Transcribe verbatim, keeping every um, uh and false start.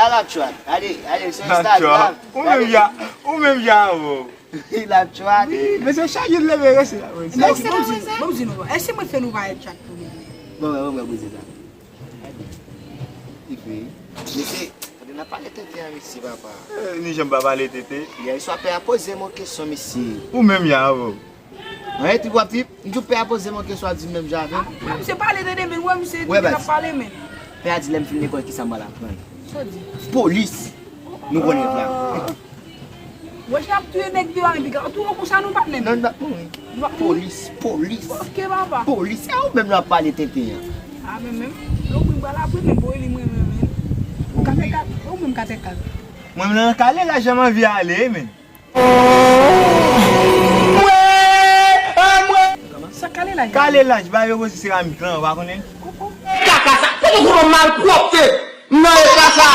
Ala tchwat. Gade, gade, se Instagram. Ou menm jan, ou menm jan avè w. Wi, mesye chaje l leve resi la. Bon, bon, bon, bon, bon, èske mwen fè nou pa èd chat tou mesye? Bon, bon, bon, bon, se sa. Epi, mesye, tande n ap pale tenten an, mesye, papa. Ni jan m pa pale tenten. Yè swa pè a poze m yon kesyon, mesye. Ou menm jan avè w. Mwen, trip w ap trip, m di w pè a poze m yon kesyon, a di m menm jan avè m. Mwen, misye pale tenten, men, wè, misye di l ap pale, men. Pè a di lè m fin lekòl, kisa m pral aprann? Sa w di? Polis. Nou konnen plan. Wè, j ap touye nèg deyò a, epi ka touye w konsa, nou pa menm. Non, n ap mouri. Polis, polis. Ok, papa. Polis, e ou menm l ap pale tenten an. A, men menm, lè w mwen pral apre, men, boy, li mwen, men, men. Ou ka fè ka, ou menm ka fè ka. Mwen, nan kale la, jan m anvi ale, men. Sa kale laj? Kale laj, ba yo poze seramik lan, ou pa konnen? Kaka sa, kote w konnen malpwòpte? M nan eta sa.